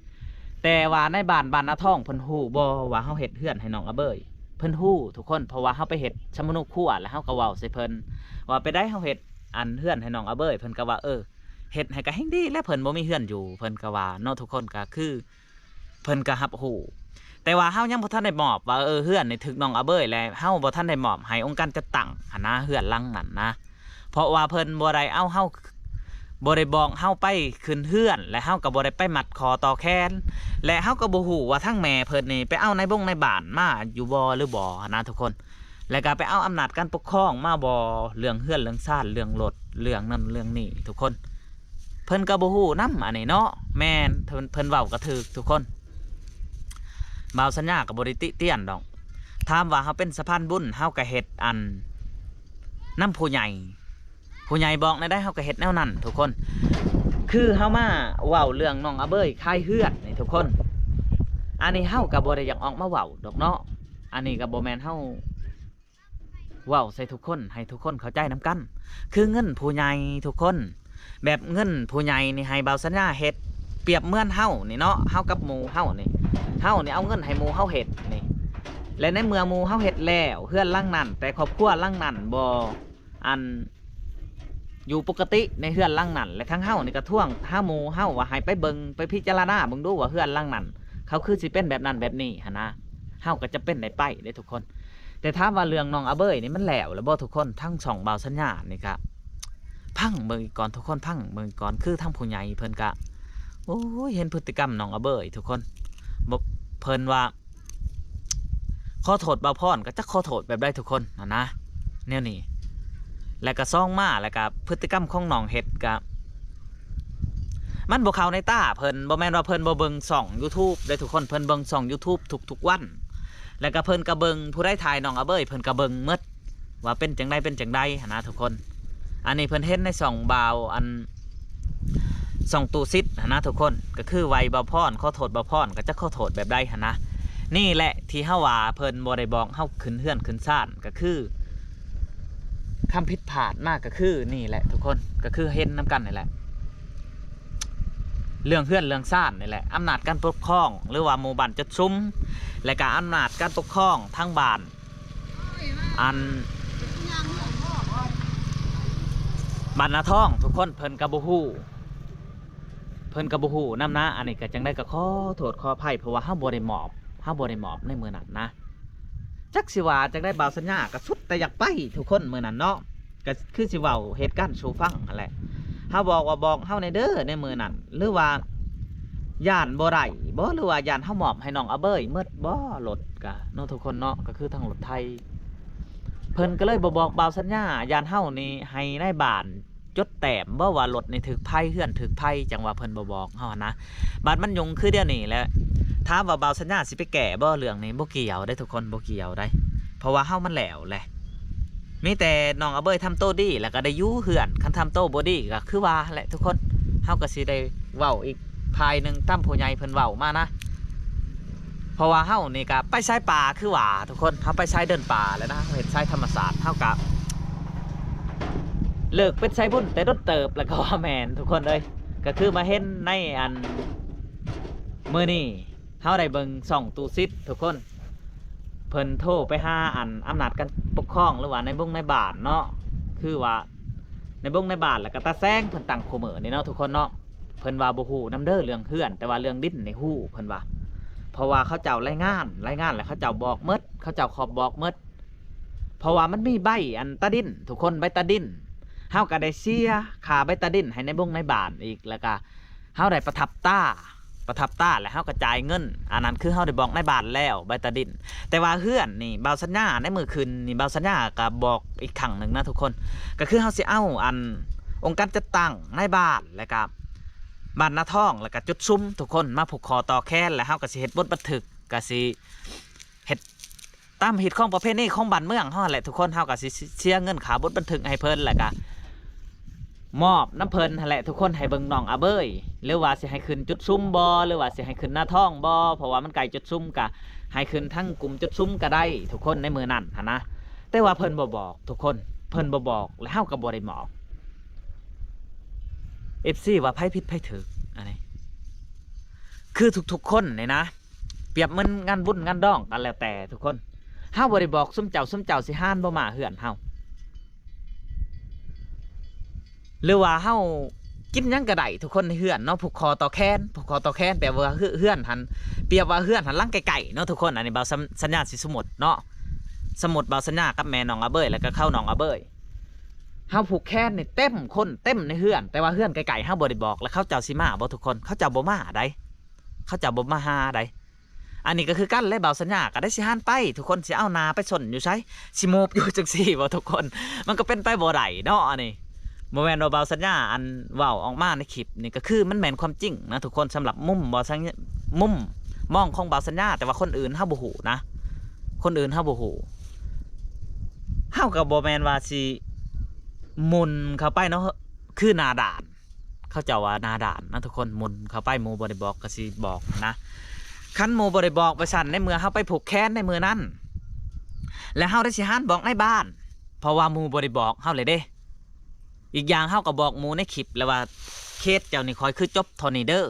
ແຕ່ວ່ານາຍບ້ານ ບ້ານນາທອງ ເພິ່ນຮູ້ບໍ່ວ່າເຮົາເຮັດເຮືອນໃຫ້ນ້ອງອາເບີຍ? ເພິ່ນຮູ້ທຸກຄົນ, ເພາະວ່າເຮົາໄປເຮັດສຳມະໂນຄົວ ແລ້ວເຮົາກໍເວົ້າໃສ່ເພິ່ນວ່າ ໄປໃດເຮົາເຮັດອັນເຮືອນໃຫ້ນ້ອງອາເບີຍ, ເພິ່ນກໍວ່າ ເອີ ເຮັດໃຫ້ກໍແຮ່ງດີແຫຼະ, ເພິ່ນບໍ່ມີເຮືອນຢູ່ ເພິ່ນກໍວ່າເນາະທຸກຄົນ. ກໍຄືເພິ່ນກໍຮັບຮູ້, ແຕ່ວ່າເຮົາຍັງບໍ່ທັນໄດ້ມອບວ່າ ເອີ ເຮືອນນີ້ຖືກນ້ອງອາເບີຍ ແລະ ເຮົາບໍ່ທັນໄດ້ມອບໃຫ້ອົງການຈັດຕັ້ງຫັ້ນນະ ເຮືອນຫຼັງນັ້ນນະ. ເພາະວ່າເພິ່ນບໍ່ໄດ້ເອົາເຮົາ ບໍ່ໄດ້ບອກເຮົາໄປຂຶ້ນເຮືອນ ແລະ ເຮົາກໍບໍ່ໄດ້ໄປມັດຂໍ້ຕໍ່ແຂນ ແລະ ເຮົາກໍບໍ່ຮູ້ວ່າທາງແມ່ເພິ່ນນີ້ໄປເອົານາຍບົງນາຍບ້ານມາຢູ່ບໍ່ ຫຼືບໍ່ຫັ້ນນະທຸກຄົນ, ແລະ ກໍໄປເອົາອຳນາດການປົກຄອງມາບໍ່ ເລື່ອງເຮືອນເລື່ອງຊານ ເລື່ອງລົດ ເລື່ອງນັ້ນເລື່ອງນີ້ທຸກຄົນ. ເພິ່ນກໍບໍ່ຮູ້ນຳອັນນີ້ເນາະ. ແມ່ນ ເພິ່ນ ເພິ່ນເວົ້າກໍຖືກທຸກຄົນ. ບ່າວສັນຍາກໍບໍ່ໄດ້ຕິຕຽນດອກ. ຖາມວ່າເຮົາເປັນສະພານບຸນ ເຮົາກໍເຮັດອັນນຳຜູ້ໃຫຍ່, ຜູ້ໃຫຍ່ບອກແນວໃດ ເຮົາກໍເຮັດແນວນັ້ນທຸກຄົນ. ຄືເຮົາມາເວົ້າເລື່ອງນ້ອງອາເບີຍຂາຍເຮືອນນີ້ທຸກຄົນ, ອັນນີ້ເຮົາກໍບໍ່ໄດ້ຢາກອອກມາເວົ້າດອກເນາະ. ອັນນີ້ກໍບໍ່ແມ່ນເຮົາ ເວົ້າໃສ່ທຸກຄົນ ໃຫ້ທຸກຄົນເຂົ້າໃຈນຳກັນ. ຄືເງິນຜູ້ໃຫຍ່ທຸກຄົນ, ແບບເງິນຜູ້ໃຫຍ່ນີ້ໃຫ້ບ່າວສັນຍາເຮັດ, ປຽບເໝືອນເຮົານີ້ເນາະ, ເຮົາກັບໝູ່ເຮົານີ້, ເຮົານີ້ເອົາເງິນໃຫ້ໝູ່ເຮົາເຮັດນີ້, ແລະ ໃນເມື່ອໝູ່ເຮົາເຮັດແລ້ວ ເຮືອນຫຼັງນັ້ນ ແຕ່ຄອບຄົວຫຼັງນັ້ນບໍ່ ອັນ ຢູ່ປົກກະຕິໃນເຮືອນຫຼັງນັ້ນ ແລະ ທາງເຮົານີ້ກໍທວງຫາໝູ່ເຮົາວ່າໃຫ້ໄປເບິ່ງ ໄປພິຈາລະນາເບິ່ງດູວ່າເຮືອນຫຼັງນັ້ນ ເຂົາຄືຊິເປັນແບບນັ້ນແບບນີ້ຫັ້ນນະ, ເຮົາກໍຈຳເປັນໄດ້ໄປເດ້ທຸກຄົນ. ແຕ່ຖາມວ່າເລື່ອງນ້ອງອາເບີຍນີ້ມັນແລ້ວແລ້ວບໍ່ທຸກຄົນ? ທາງຊ່ອງບ່າວສັນຍານີ້ກະຟັງເບິ່ງອີກກ່ອນທຸກຄົນ, ຟັງເບິ່ງອີກກ່ອນ. ຄືທາງຜູ້ໃຫຍ່ເພິ່ນກະ ໂອ້ຍ ເຫັນພຶດຕິກຳນ້ອງອາເບີຍທຸກຄົນ, ບໍ່ ເພິ່ນວ່າ ຂໍໂທດບ່າວພອນ ກໍຈັກຂໍໂທດແບບໃດທຸກຄົນຫັ້ນນະ ແນວນີ້. ແລ້ວກໍສອງມາ ແລ້ວກໍພຶດຕິກຳຂອງນ້ອງເຮັດ ກໍ ມັນບໍ່ເຂົ້າໃນຕາເພິ່ນ. ບໍ່ແມ່ນວ່າເພິ່ນບໍ່ເບິ່ງຊ່ອງ YouTube ເດ້ທຸກຄົນ, ເພິ່ນເບິ່ງຊ່ອງ YouTube ທຸກໆວັນ ແລ້ວກໍເພິ່ນກໍເບິ່ງ ຜູ້ໃດຖ່າຍນ້ອງອາເບີຍ ເພິ່ນກໍເບິ່ງໝົດ ວ່າເປັນຈັ່ງໃດເປັນຈັ່ງໃດຫັ້ນນະທຸກຄົນ. ອັນນີ້ເພິ່ນເຫັນໃນຊ່ອງບ່າວ ອັນ ຊ່ອງຕູ້ສິດຫັ້ນນະທຸກຄົນ, ກໍຄືໄຫວ້ບ່າວພອນ ຂໍໂທດບ່າວພອນ ກໍຈັກຂໍໂທດແບບໃດຫັ້ນນະ. ນີ້ແຫຼະທີ່ເຮົາວ່າເພິ່ນບໍ່ໄດ້ບອກເຮົາຂຶ້ນເຮືອນຂຶ້ນຊານ ກໍຄືຄຳຜິດພາດມາ ກໍຄືນີ້ແຫຼະທຸກຄົນ, ກໍຄືເຫັນນຳກັນນີ້ແຫຼະ ເລື່ອງເຮືອນເລື່ອງຊານນີ້ແຫຼະ, ອຳນາດການປົກຄອງ ຫຼືວ່າໝູ່ບ້ານຈັດຊຸມ ແລະກະອຳນາດການປົກຄອງທາງບ້ານ ອັນ ບ້ານນາທອງ ທຸກຄົນ ເພິ່ນກໍບໍ່ຮູ້ ເພິ່ນກໍບໍ່ຮູ້ນຳນະ. ອັນນີ້ກໍຈັ່ງໃດກໍຂໍໂທດຂໍອະໄພ ເພາະວ່າເຮົາບໍ່ໄດ້ມອບ ເຮົາບໍ່ໄດ້ມອບໃນມື້ນັ້ນນະ. ຈັກຊິວ່າຈັ່ງໃດ ບ່າວສັນຍາກໍສຸດແຕ່ຢາກໄປທຸກຄົນ ມື້ນັ້ນເນາະ, ກໍຄືຊິເວົ້າເຫດການສູ່ຟັງຫັ້ນແຫຼະ. ເຮົາບອກວ່າ ບອກເຮົາແດ່ເດີໃນມື້ນັ້ນ ຫຼືວ່າຢ້ານບໍ່ໄດ້ບໍ ຫຼືວ່າຢ້ານເຮົາມອບໃຫ້ນ້ອງອາເບີຍໝົດບໍ ລົດກະເນາະທຸກຄົນເນາະ, ກໍຄືທັງລົດໄຖ. ເພິ່ນກໍເລີຍບໍ່ບອກບ່າວສັນຍາ ຢ້ານເຮົານີ້ໃຫ້ນາຍບ້ານ ຈົດແຕ້ມບໍວ່າລົດນີ້ຖືກໄພ ເຮືອນຖືກໄພ ຈັ່ງວ່າເພິ່ນບໍ່ບອກເຮົາຫັ້ນນະ. ບາດມັນຫຍຸ້ງຄືດຽວນີ້ແຫຼະ, ຖາມວ່າບ່າວສັນຍາຊິໄປແກ້ບໍເລື່ອງນີ້? ບໍ່ກ່ຽວເດ້ທຸກຄົນ ບໍ່ກ່ຽວເດ້, ເພາະວ່າເຮົາມັນແລ້ວແຫຼະ. ມີແຕ່ນ້ອງອາເບີຍທຳໂຕດີ ແລ້ວກໍໄດ້ຢູ່ເຮືອນ, ຄັນທຳໂຕບໍ່ດີກໍຄືວ່າແຫຼະທຸກຄົນ, ເຮົາກໍຊິໄດ້ເວົ້າອີກຝ່າຍໜຶ່ງຕາມຜູ້ໃຫຍ່ເພິ່ນເວົ້າມານະ. ເພາະວ່າເຮົານີ້ກະໄປສາຍປ່າຄືວ່າທຸກຄົນ, ເຮົາໄປສາຍເດີນປ່າແຫຼະນະ, ເຮົາເຮັດສາຍທຳມະຊາດ, ເຮົາກະເລີກເປັນສາຍບຸນແຕ່ດົນເຕີບແລ້ວກໍວ່າແມ່ນທຸກຄົນເອີຍ. ກໍຄືມາເຫັນໃນອັນ ມື້ນີ້ເຮົາໄດ້ເບິ່ງຊ່ອງຕູ້ສິດທຸກຄົນ, ເພິ່ນໂທໄປຫາອັນອຳນາດການປົກຄອງ ຫຼືວ່ານາຍບົງນາຍບ້ານເນາະ, ຄືວ່ານາຍບົງນາຍບ້ານ ແລ້ວກໍຕາແສງ ເພິ່ນຕັ້ງຄູ່ມື້ນີ້ເນາະທຸກຄົນເນາະ. ເພິ່ນວ່າບໍ່ຮູ້ນຳເດີເລື່ອງເຮືອນ, ແຕ່ວ່າເລື່ອງດິນນີ້ຮູ້ ເພິ່ນວ່າ, ເພາະວ່າເຂົາເຈົ້າລາຍງານ ລາຍງານແລ້ວເຂົາເຈົ້າບອກໝົດ, ເຂົາເຈົ້າຂອບບອກໝົດ. ເພາະວ່າມັນມີໃບອັນຕາດິນທຸກຄົນ, ໃບຕາດິນ, ເຮົາກໍໄດ້ເສຍຄ່າໃບຕາດິນໃຫ້ນາຍບົງນາຍບ້ານອີກ, ແລ້ວກໍເຮົາໄດ້ປະທັບຕາ ປະທັບຕາ ແລ້ວເຮົາກໍຈ່າຍເງິນ, ອັນນັ້ນຄືເຮົາໄດ້ບອກນາຍບ້ານແລ້ວ ໃບຕາດິນ. ແຕ່ວ່າເຮືອນນີ້ ບ່າວສັນຍາ ໃນມື້ຄືນນີ້ ບ່າວສັນຍາກໍບອກອີກຄັ້ງໜຶ່ງນະທຸກຄົນ, ກໍຄືເຮົາຊິເອົາອັນ ອົງການຈັດຕັ້ງ ນາຍບ້ານ ແລ້ວກໍບ້ານນາທອງ ແລ້ວກໍຈຸດຊຸມທຸກຄົນ ມາຜູກຄໍຕໍ່ແຂນ, ແລ້ວເຮົາກໍຊິເຮັດບົດບັນທຶກ, ກໍຊິເຮັດຕາມຮີດຄອງປະເພນີຂອງບ້ານເມືອງເຮົາຫັ້ນແຫຼະທຸກຄົນ. ເຮົາກໍຊິເສຍເງິນຄ່າບົດບັນທຶກໃຫ້ເພິ່ນ ແລ້ວກໍ ມອບນຳເພິ່ນຫັ້ນແຫຼະທຸກຄົນ, ໃຫ້ເບິ່ງນ້ອງອາເບີຍ ຫຼືວ່າຊິໃຫ້ຂຶ້ນຈຸດຊຸມບໍ ຫຼືວ່າຊິໃຫ້ຂຶ້ນນາທອງບໍ, ເພາະວ່າມັນໃກ້ຈຸດຊຸມ ກະໃຫ້ຂຶ້ນທາງກຸ່ມຈຸດຊຸມກໍໄດ້ທຸກຄົນ ໃນມື້ນັ້ນຫັ້ນນະ. ແຕ່ວ່າເພິ່ນບໍ່ບອກທຸກຄົນ, ເພິ່ນບໍ່ບອກ ແລະເຮົາກໍບໍ່ໄດ້ມອບ. ເອັຟຊີ ວ່າໃຜຜິດໃຜຖືກ ອັນນີ້ ຄືທຸກໆຄົນນີ້ນະ, ປຽບເໝືອນງານບຸນງານດອງກໍແລ້ວແຕ່ທຸກຄົນ, ເຮົາບໍ່ໄດ້ບອກຊຸມເຈົ້າ, ຊຸມເຈົ້າຊິຫານບໍ່ມາເຮືອນເຮົາ. ຫຼືວ່າເຮົາກິນຫຍັງກໍໄດ້ທຸກຄົນໃນເຮືອນເນາະ, ຜູກຄໍຕໍ່ແຂນ, ຜູກຄໍຕໍ່ແຂນ ແປວ່າເຮືອນຫັ້ນ, ປຽບວ່າເຮືອນຫັ້ນຫຼັງໃກ້ໆເນາະທຸກຄົນ. ອັນນີ້ບ່າວສັນຍາຊິສົມມຸດເນາະ, ສົມມຸດບ່າວສັນຍາກັບແມ່ນ້ອງອາເບີຍ ແລ້ວກໍເຂົານ້ອງອາເບີຍ, ເຮົາຜູກແຂນນີ້ເຕັມຄົນເຕັມໃນເຮືອນ, ແຕ່ວ່າເຮືອນໃກ້ໆເຮົາບໍ່ໄດ້ບອກ, ແລ້ວເຂົາເຈົ້າຊິມາບໍ່ທຸກຄົນ? ເຂົາເຈົ້າບໍ່ມາໃດ, ເຂົາເຈົ້າບໍ່ມາຫາໃດ. ອັນນີ້ກໍຄືກັນແຫຼະ, ບ່າວສັນຍາກໍໄດ້ຊິຫັນໄປ, ທຸກຄົນຊິເອົາໜ້າໄປຊົນຢູ່ໃສ? ຊິໂມບຢູ່ຈັ່ງຊີ້ບໍ່ທຸກຄົນ? ມັນກໍເປັນໄປບໍ່ໄດ້ເນາະ. ອັນນີ້ບໍ່ແມ່ນວ່າບ່າວສັນຍາ ອັນເວົ້າອອກມາໃນຄລິບນີ້ ກໍຄືມັນແມ່ນຄວາມຈິງນະທຸກຄົນ, ສຳລັບມຸມບ່າວສັນ ມຸມມອງຂອງບ່າວສັນຍາ, ແຕ່ວ່າຄົນອື່ນເຮົາບໍ່ຮູ້ນະ, ຄົນອື່ນເຮົາບໍ່ຮູ້. ເຮົາກໍບໍ່ແມ່ນວ່າຊິໝຸ່ນເຂົ້າໄປເນາະ, ຄືໜ້າດ້ານ. ເຂົາເຈົ້າວ່າໜ້າດ້ານນະທຸກຄົນ, ໝຸ່ນເຂົ້າໄປ ໝູ່ບໍ່ໄດ້ບອກກໍຊິບອກນະ. ຄັນໝູ່ບໍ່ໄດ້ບອກວ່າຊັ້ນ, ໃນເມື່ອເຮົາໄປຜູກແຂນໃນມື້ນັ້ນ ແລ້ວເຮົາໄດ້ຊິຫັນບອກນາຍບ້ານ, ເພາະວ່າໝູ່ບໍ່ໄດ້ບອກເຮົາແລ້ວເດ້. ອີກຢ່າງເຮົາກໍບອກໝູ່ໃນຄລິບແລ້ວວ່າ ເຄສເຈົ້ານີ້ຂ້ອຍຄືຈົບເທົ່ານີ້ເດີ,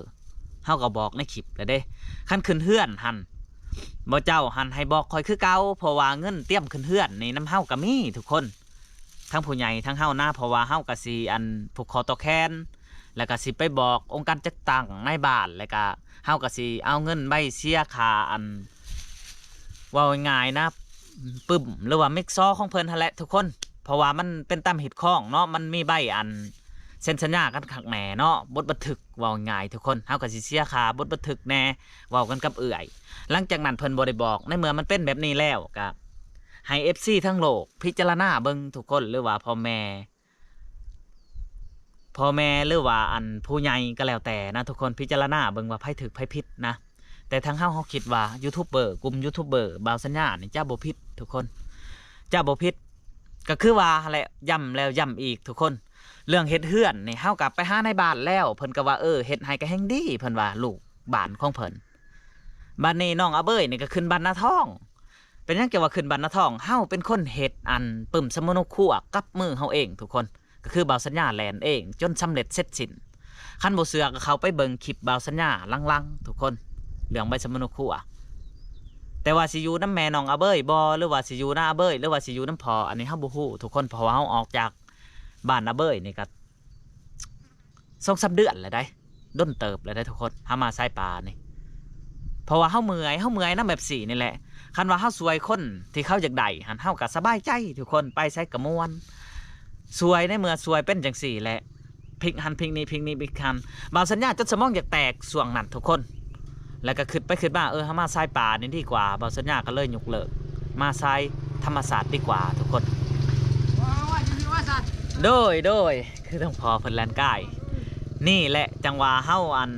ເຮົາກໍບອກໃນຄລິບແລ້ວເດ້. ຄັນຂຶ້ນເຮືອນຫັ້ນ ບໍ່ເຈົ້າຫັ້ນໃຫ້ບອກຂ້ອຍຄືເກົ່າ, ເພາະວ່າເງິນຕຽມຂຶ້ນເຮືອນນີ້ນຳເຮົາກໍມີທຸກຄົນ. ທັງຜູ້ໃຫຍ່ທັງເຮົານະ, ເພາະວ່າເຮົາກະຊິ ອັນ ຜູກຄໍຕໍ່ແຂນ ແລ້ວກະຊິໄປບອກອົງການຈັດຕັ້ງໃນບ້ານ, ແລ້ວກະເຮົາກະຊິເອົາເງິນໄປເສຍຄ່າ ອັນ ເວົ້າງ່າຍໆນະ ປຶ້ມ ຫຼືວ່າເມັກຊໍຂອງເພິ່ນຫັ້ນແຫຼະທຸກຄົນ, ເພາະວ່າມັນເປັນຕາມຮີດຄອງເນາະ, ມັນມີໃບ ອັນ ເຊັນສັນຍາກັນຄັກແນ່ເນາະ, ບົດບັນທຶກ ເວົ້າງ່າຍໆທຸກຄົນ, ເຮົາກະຊິເສຍຄ່າບົດບັນທຶກແນ່ ເວົ້າກັນກັບເອື້ອຍ. ຫຼັງຈາກນັ້ນເພິ່ນບໍ່ໄດ້ບອກ, ໃນເມື່ອມັນເປັນແບບນີ້ແລ້ວ ກະໃຫ້ເອັຟຊີທັງໂລກ ພິຈາລະນາເບິ່ງທຸກຄົນ ຫຼືວ່າພໍ່ແມ່ ພໍ່ແມ່ ຫຼືວ່າອັນຜູ້ໃຫຍ່ກໍແລ້ວແຕ່ນະທຸກຄົນ ພິຈາລະນາເບິ່ງວ່າໃຜຖືກໃຜຜິດນະ. ແຕ່ທາງເຮົາ ເຮົາຄິດວ່າຢູທູບເບີ ກຸ່ມຢູທູບເບີບ່າວສັນຍານີ້ຈະບໍ່ຜິດທຸກຄົນ ຈະບໍ່ຜິດ. ກໍຄືວ່າຫັ້ນແຫຼະ ຢ້ຳແລ້ວຢ້ຳອີກທຸກຄົນ ເລື່ອງເຮັດເຮືອນນີ້ ເຮົາກໍໄປຫານາຍບ້ານແລ້ວ ເພິ່ນກໍວ່າ ເອີ ເຮັດໃຫ້ກໍແຮ່ງດີ ເພິ່ນວ່າລູກບ້ານຂອງເພິ່ນ. ບັດນີ້ນ້ອງອາເບີຍນີ້ກໍຂຶ້ນບ້ານນາທອງ. ເປັນຫຍັງຈັ່ງວ່າຂຶ້ນບ້ານນາທອງ? ເຮົາເປັນຄົນເຮັດອັນປຶ້ມສຳມະໂນຄົວກັບມືເຮົາເອງທຸກຄົນ ກໍຄືບ່າວສັນຍາແລ່ນເອງຈົນສຳເລັດເສັດສິ້ນ. ຄັນບໍ່ເຊື່ອກໍເຂົ້າໄປເບິ່ງຄລິບບ່າວສັນຍາຫຼັງໆ ທຸກຄົນ ເລື່ອງໃບສຳມະໂນຄົວ. ແຕ່ວ່າຊິຢູ່ນຳແມ່ນ້ອງອາເບີຍບໍ່ ຫຼືວ່າຊິຢູ່ນາອາເບີຍ ຫຼືວ່າຊິຢູ່ນຳພໍ່ ອັນນີ້ເຮົາບໍ່ຮູ້ທຸກຄົນ ເພາະວ່າເຮົາອອກຈາກບ້ານອາເບີຍນີ້ກໍ ສອງສາມເດືອນແລ້ວໃດ໋ ດົນເຕີບແລ້ວໃດ໋ທຸກຄົນ ເຮົາມາຊາຍປ່ານີ້. ເພາະວ່າເຮົາເມື່ອຍ ເຮົາເມື່ອຍນຳແອບຊີນີ້ແຫຼະ. ຄັນວ່າເຮົາຊ່ວຍຄົນທີ່ເຂົາຢາກໄດ້ຫັ້ນ ເຮົາກໍສະບາຍໃຈທຸກຄົນ ໄປໃສກໍມ່ວນ. ຊ່ວຍໃນເມື່ອຊ່ວຍເປັນຈັ່ງຊີ້ແຫຼະ ພິກຫັ້ນພິກນີ້ ພິກນີ້ພິກຫັ້ນ. ບ່າວສັນຍາຈົນສະໝອງຢາກແຕກຊ່ວງນັ້ນທຸກຄົນ ແລ້ວກໍຄິດໄປຄິດມາ ເອີ ເຮົາມາຊາຍປ່ານີ້ດີກວ່າ. ບ່າວສັນຍາກໍເລີຍຍົກເລີກ ມາສາຍທຳມະຊາດດີກວ່າທຸກຄົນ. ໂດຍ ໂດຍ ຄືທາງພໍ່ເພິ່ນແລ່ນກາຍ. ນີ້ແຫຼະ ຈັ່ງວ່າເຮົາ ອັນ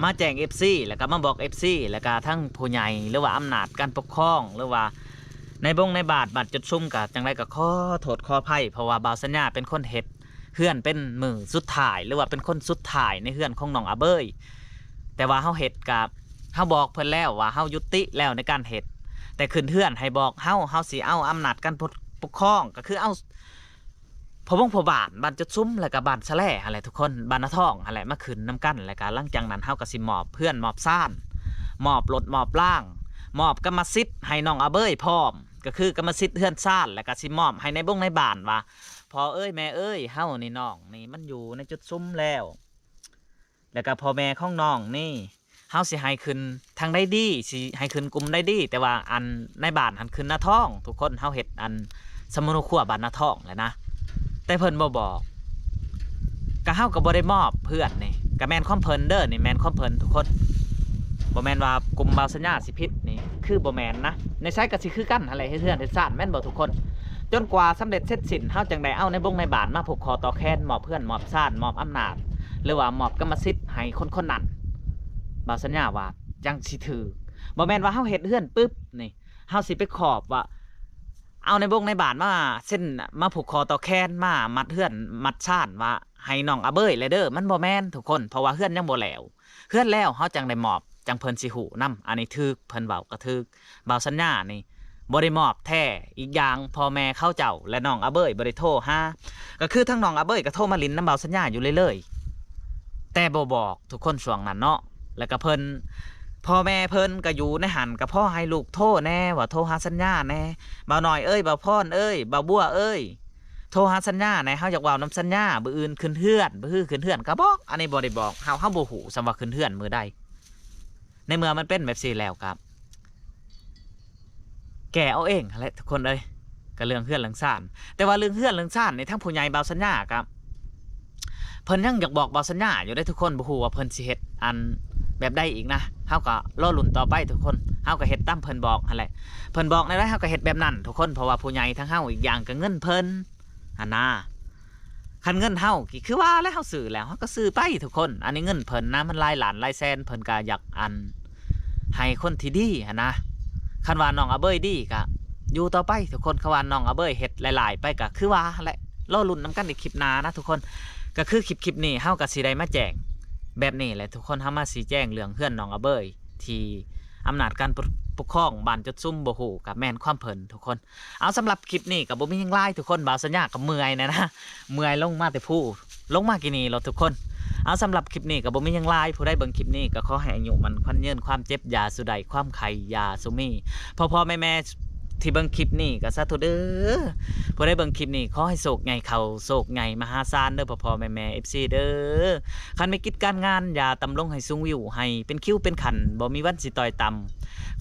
ມາແຈ້ງເອັຟຊີ ແລ້ວກໍມາບອກເອັຟຊີ ແລ້ວກໍທັງຜູ້ໃຫຍ່ ຫຼືວ່າອຳນາດການປົກຄອງ ຫຼືວ່ານາຍບົງນາຍບ້ານ ບ້ານຈຸດຊຸມ ກໍຈັ່ງໃດກໍຂໍໂທດຂໍອະໄພ ເພາະວ່າບ່າວສັນຍາເປັນຄົນເຮັດເຮືອນເປັນມື້ສຸດທ້າຍ ຫຼືວ່າເປັນຄົນສຸດທ້າຍໃນເຮືອນຂອງນ້ອງອາເບີຍ. ແຕ່ວ່າເຮົາເຮັດກໍ ເຮົາບອກເພິ່ນແລ້ວວ່າເຮົາຍຸຕິແລ້ວໃນການເຮັດ ແຕ່ຂຶ້ນເຮືອນໃຫ້ບອກເຮົາ ເຮົາຊິເອົາອຳນາດການປົກ ປົກຄອງ ກໍຄືເອົາ ພໍ່ວົງພໍ່ບ້ານ ບ້ານຈຸດຊຸມ ແລ້ວກໍບ້ານສະແລຫັ້ນແຫຼະທຸກຄົນ ບ້ານນາທອງຫັ້ນແຫຼະ ມາຂຶ້ນນຳກັນ. ແລ້ວກໍຫຼັງຈາກນັ້ນເຮົາກໍຊິມອບເຮືອນມອບຊານ ມອບລົດມອບລາງ ມອບກຳມະສິດໃຫ້ນ້ອງອາເບີຍພ້ອມ ກໍຄືກຳມະສິດເຮືອນຊານ. ແລ້ວກໍຊິມອບໃຫ້ນາຍບົງນາຍບ້ານວ່າ ພໍ່ເອີຍແມ່ເອີຍ ເຮົານີ້ ນ້ອງນີ້ມັນຢູ່ໃນຈຸດຊຸມແລ້ວ ແລ້ວກໍພໍ່ແມ່ຂອງນ້ອງນີ້ ເຮົາຊິໃຫ້ຂຶ້ນທາງໃດດີ ຊິໃຫ້ຂຶ້ນກຸ່ມໃດດີ? ແຕ່ວ່າອັນນາຍບ້ານຫັ້ນຂຶ້ນນາທອງ ທຸກຄົນ ເຮົາເຮັດອັນສຳມະໂນຄົວບ້ານນາທອງແຫຼະນະ ແຕ່ເພິ່ນບໍ່ບອກ ກະເຮົາກໍບໍ່ໄດ້ມອບເຮືອນນີ້ ກະແມ່ນຄວາມເພິ່ນເດີ ນີ້ແມ່ນຄວາມເພິ່ນທຸກຄົນ ບໍ່ແມ່ນວ່າກຸ່ມບ່າວສັນຍາຊິຜິດນີ້ ຄືບໍ່ແມ່ນນະ ໃນໃສກໍຊິຄືກັນຫັ້ນແຫຼະ ເຮັດເຮືອນເຮັດຊານ ແມ່ນບໍ່ທຸກຄົນ? ຈົນກວ່າສຳເລັດເສັດສິ້ນ ເຮົາຈັ່ງໄດ້ເອົານາຍບົງນາຍບ້ານມາຜູກຄໍຕໍ່ແຂນ ມອບເຮືອນມອບຊານ ມອບອຳນາດ ຫຼືວ່າມອບກຳມະສິດໃຫ້ຄົນໆນັ້ນ ບ່າວສັນຍາວ່າຈັ່ງຊິຖືກ. ບໍ່ແມ່ນວ່າເຮົາເຮັດເຮືອນປຶບນີ້ ເຮົາຊິໄປຂອບວ່າ ເອົານາຍບົງນາຍບ້ານມາເຊັນ ມາຜູກຄໍຕໍ່ແຂນ ມາມັດເຮືອນມັດຊານວ່າໃຫ້ນ້ອງອາເບີຍແຫຼະເດີ ມັນບໍ່ແມ່ນທຸກຄົນ ເພາະວ່າເຮືອນຍັງບໍ່ແລ້ວ. ເຮືອນແລ້ວເຮົາຈັ່ງໄດ້ມອບ ຈັ່ງເພິ່ນຊິຮູ້ນຳ ອັນນີ້ຖືກ ເພິ່ນເວົ້າກໍຖືກ. ບ່າວສັນຍານີ້ບໍ່ໄດ້ມອບແທ້. ອີກຢ່າງພໍ່ແມ່ເຂົາເຈົ້າ ແລະ ນ້ອງອາເບີຍບໍ່ໄດ້ໂທຫາ ກໍຄືທັງນ້ອງອາເບີຍກໍໂທມາຫຼິ້ນນຳບ່າວສັນຍາຢູ່ເລື້ອຍໆ ແຕ່ບໍ່ບອກທຸກຄົນຊ່ວງນັ້ນເນາະ. ແລ້ວກໍເພິ່ນ ພໍ່ແມ່ເພິ່ນກໍຢູ່ໃນຫັ້ນ ກໍພໍໃຫ້ລູກໂທແດ່ ວ່າໂທຫາສັນຍາແດ່ ບ່າວນ້ອຍເອີຍ ບ່າວພອນເອີຍ ບ່າວບົວເອີຍ ໂທຫາສັນຍາແດ່ ເຮົາຢາກເວົ້ານຳສັນຍາ ມື້ອື່ນຂຶ້ນເຮືອນ ມື້ຮືຂຶ້ນເຮືອນກໍບອກ. ອັນນີ້ບໍ່ໄດ້ບອກ ເຮົາ ເຮົາບໍ່ຮູ້ຊ້ຳວ່າຂຶ້ນເຮືອນມື້ໃດ. ໃນເມື່ອມັນເປັນແບບຊີ້ແລ້ວກໍແກ້ເອົາເອງຫັ້ນແຫຼະທຸກຄົນເອີຍ ກໍເລື່ອງເຮືອນເລື່ອງຊານ. ແຕ່ວ່າເລື່ອງເຮືອນເລື່ອງຊານນີ້ ທາງຜູ້ໃຫຍ່ບ່າວສັນຍາກໍ ເພິ່ນຍັງຢາກບອກບ່າວສັນຍາຢູ່ເດ້ທຸກຄົນ ບໍ່ຮູ້ວ່າເພິ່ນຊິເຮັດອັນແບບໃດອີກນະ. ເຮົາກໍລໍລຸ້ນຕໍ່ໄປທຸກຄົນ ເຮົາກໍເຮັດຕາມເພິ່ນບອກຫັ້ນແຫຼະ ເພິ່ນບອກແນວໃດເຮົາກໍເຮັດແບບນັ້ນທຸກຄົນ ເພາະວ່າຜູ້ໃຫຍ່ທາງເຮົາ ອີກຢ່າງກໍເງິນເພິ່ນຫັ້ນນາ. ຄັນເງິນເຮົາ ກໍຄືວ່າແຫຼະ ເຮົາຊື້ແລ້ວເຮົາກໍຊື້ໄປທຸກຄົນ ອັນນີ້ເງິນເພິ່ນນະ ມັນຫຼາຍລ້ານຫຼາຍແສນ ເພິ່ນກໍຢາກອັນ ໃຫ້ຄົນທີ່ດີຫັ້ນນະ. ຄັນວ່ານ້ອງອາເບີຍດີກໍຢູ່ຕໍ່ໄປທຸກຄົນ ຄັນວ່ານ້ອງອາເບີຍເຮັດຫຼາຍໆໄປກໍຄືວ່າຫັ້ນແຫຼະ ລໍລຸ້ນນຳກັນໃນຄລິບໜ້ານະທຸກຄົນ. ກໍຄືຄລິບ ຄລິບນີ້ເຮົາກໍຊິໄດ້ມາແຈ້ງແບບນີ້ແຫຼະທຸກຄົນ ເຮົາມາຊີ້ແຈງເລື່ອງເຮືອນນ້ອງອາເບີຍ ທີ່ອຳນາດການປົກ ປົກຄອງບ້ານຈຸດຊຸມບໍ່ຮູ້ ກໍແມ່ນຄວາມເພິ່ນທຸກຄົນ. ເອົາ ສຳລັບຄລິບນີ້ກໍບໍ່ມີຫຍັງຫຼາຍທຸກຄົນ ບ່າວສັນຍາກໍເມື່ອຍແດ່ນະ ເມື່ອຍລົງມາແຕ່ພູ ລົງມາກີ່ນີ້ໂລດທຸກຄົນ. ເອົາ ສຳລັບຄລິບນີ້ກໍບໍ່ມີຫຍັງຫຼາຍ ຜູ້ໃດເບິ່ງຄລິບນີ້ກໍຂໍໃຫ້ອາຍຸໝັ້ນຂວັນຍືນ ຄວາມເຈັບຢ່າສູ່ໄດ້ ຄວາມໄຂ້ຢ່າສູ່ມີ ພໍ່ໆແມ່ໆທີ່ເບິ່ງຄລິບນີ້ກໍສາທຸເດີ. ຜູ້ໃດເບິ່ງຄລິບນີ້ຂໍໃຫ້ໂຊກໃຫຍ່ເຂົ້າໂຊກໃຫຍ່ມະຫາສານເດີ ພໍ່ໆແມ່ໆ ເອັຟຊີເດີ. ຄັນມີກິດການງານຢ່າຕຳລົງໃຫ້ສູງວິວ ໃຫ້ເປັນຄິວເປັນຂັ້ນ ບໍ່ມີວັນຊິຕ້ອຍຕ່ຳ.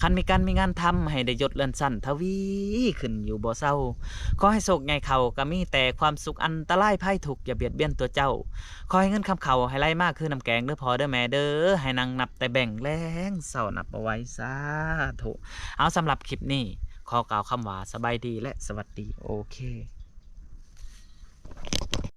ຄັນມີການມີງານທຳ ໃຫ້ໄດ້ຍົດເລື່ອນຊັ້ນ ທະວີຂຶ້ນຢູ່ບໍ່ເຊົາ. ຂໍໃຫ້ໂຊກໃຫຍ່ເຂົ້າ ກໍມີແຕ່ຄວາມສຸກ ອັນຕະລາຍໄພທຸກ ຢ່າບຽດບຽນຕົວເຈົ້າ. ຂໍໃຫ້ເງິນຄຳເຂົ້າ ໃຫ້ໄຫຼມາຄືນ້ຳແກງເດີພໍ່ເດີແມ່ເດີ ໃຫ້ນັ່ງນັບແຕ່ແບ່ງແລງ ເຊົ້ານັບບໍ່ໄຫວ ສາທຸ. ເອົາ ສຳລັບຄລິບນີ້ ຂໍກ່າວຄຳວ່າສະບາຍດີ ແລະ ສະຫວັດດີ. ໂອເຄ.